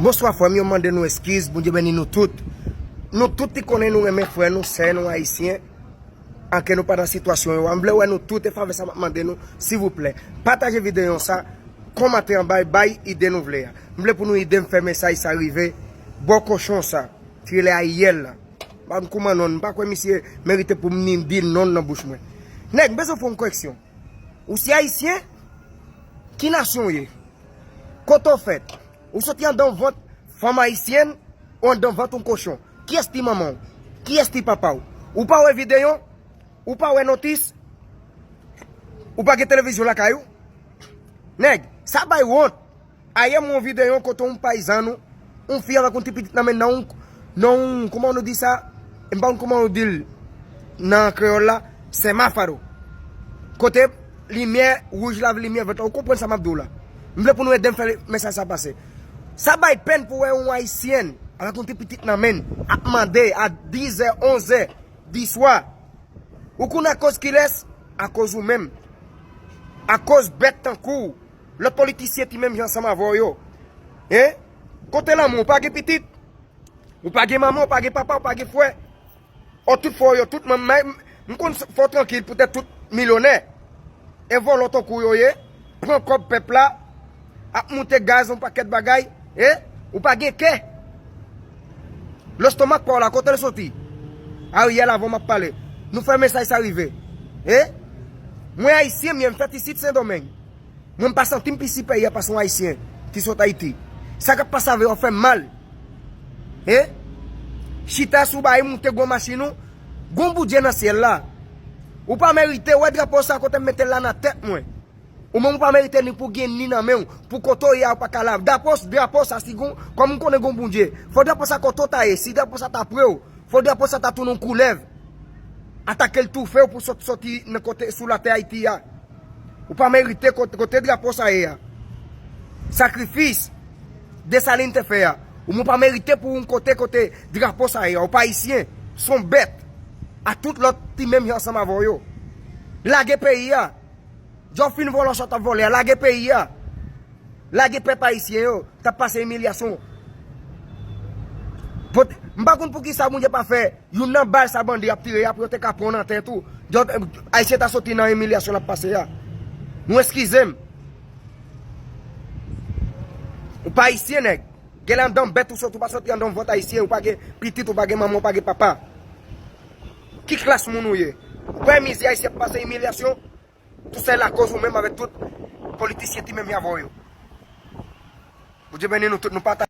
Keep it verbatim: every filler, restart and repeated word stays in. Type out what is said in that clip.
Bonswa frè m yo, mande nou eskiz, Bondye beni nou tout. Nou tout ki konnen nou renmen frè nou, sè nou ayisyen, anke nou pa nan sitiyasyon yo a. M vle wè nou tout, e favè sa m ap mande nou, silvouplè. Pataje videyo sa, kòmante anba, bay ide nou vle a. M vle pou nou ede m fè mesaj sa rive bò kochon sa, ki rele Ariel la. M pa konn kouman non, m pa kwè misye merite pou m ni di non nan bouch mwen. Nèg, m bezwen fè yon koreksyon. Ou se ayisyen? Ki nasyon w ye? Kote w fèt? Ou soti anndan vant fanm ayisyèn ou anndan vant yon kochon? Kiyès ti manman w? Kiyès ti papa w? Ou pa wè videyo? Ou pa wè notis? Ou pa gen televizyon lakay ou? Nèg, sa bay wont. Ayè m wè yon videyo kote yon payizan nou, yon fi avèk yon ti pitit nan men nan yon, nan yon, kòman nou di sa? M pa konn kòman yo di l nan kreyòl la, semafo. Kote limyè wouj la, limyè vèt la. Ou konprann sa m ap di w la? M vle pou nou ede m fè mesaj sa pase. Sa bay pèn pou wè yon ayisyèn avèk yon ti pitit nan men n ap mande a dizè, onzè di swa. Ou konn akoz kilès? Akoz ou menm. Akoz bèt tankou w. Lòt politisyen ti menm jan ansanm avè w yo. Hein? Kote lanmou? Ou pa gen pitit? Ou pa gen manman, ou pa gen papa, ou pa gen frè? Ò, tout frè w yo, tout manman, m konn fè w trankil poutèt tout milyonè. E vòlò tankou w yo ye, pran kòb pèp la, ap moute gaz, yon pakèt bagay, e ou pa gen kè. Lestomak pa w la, kote l soti? Ariel, avan m ap pale. Nou fè mesaj sa rive. E mwen ayisyen m ye, m fèt isit Sendomeng. Mwen m pa santi m pi sipèryè pase yon ayisyen ki sot Ayiti. Sa k ap pase avè w fè m mal. E chita sou bay moute gwo machin ou, gon Bondye nan syèl la. Ou pa merite wè drapo sa kote m mete l la nan tèt mwen. Ou menm ou pa merite ni pou gen ni nan men w, pou kote w ye a ou pa ka la. Drapo, drapo sa si gon, kòm m konnen gon Bondye, fò drapo sa kote w ta ye, si drapo sa ta pre w, fò drapo sa ta tounen yon koulèv. Atake l toufe w pou sot, soti nan kote sou latè Ayiti a. Ou pa merite kote, kote drapo sa ye a. Sakrifis Desalin te fè a. Ou menm ou pa merite pou yon kote, kote drapo sa ye a. Ou pa ayisyen, se yon bèt. A tout lòt ti menm jan ansanm avè w yo. Lage peyi a. Jan w fin vòlò sa w t ap vòlè a, lage peyi a. Lage pèp ayisyen yo t ap pase imilyasyon. Pot-, m pa konn poukisa Bondye pa fè youn nan bal sa bandi ap tire a pou yo te ka pran nan tèt ou. Jan w t-, ayisyen ta soti nan imilyasyon l ap pase a. Nou eskize m. Ou pa ayisyen, nèg. Genlè anndan bèt ou soti, ou pa soti anndan vant ayisyen, ou pa gen pitit, ou pa gen manman, ou pa gen papa. Ki klas moun ou ye? Ou pa wè mizè ayisyen ap pase, imilyasyon? Tou sa e lakoz ou menm avèk tout politisyen ti menm jan avè w yo. Bondye beni nou tout, nou pataje.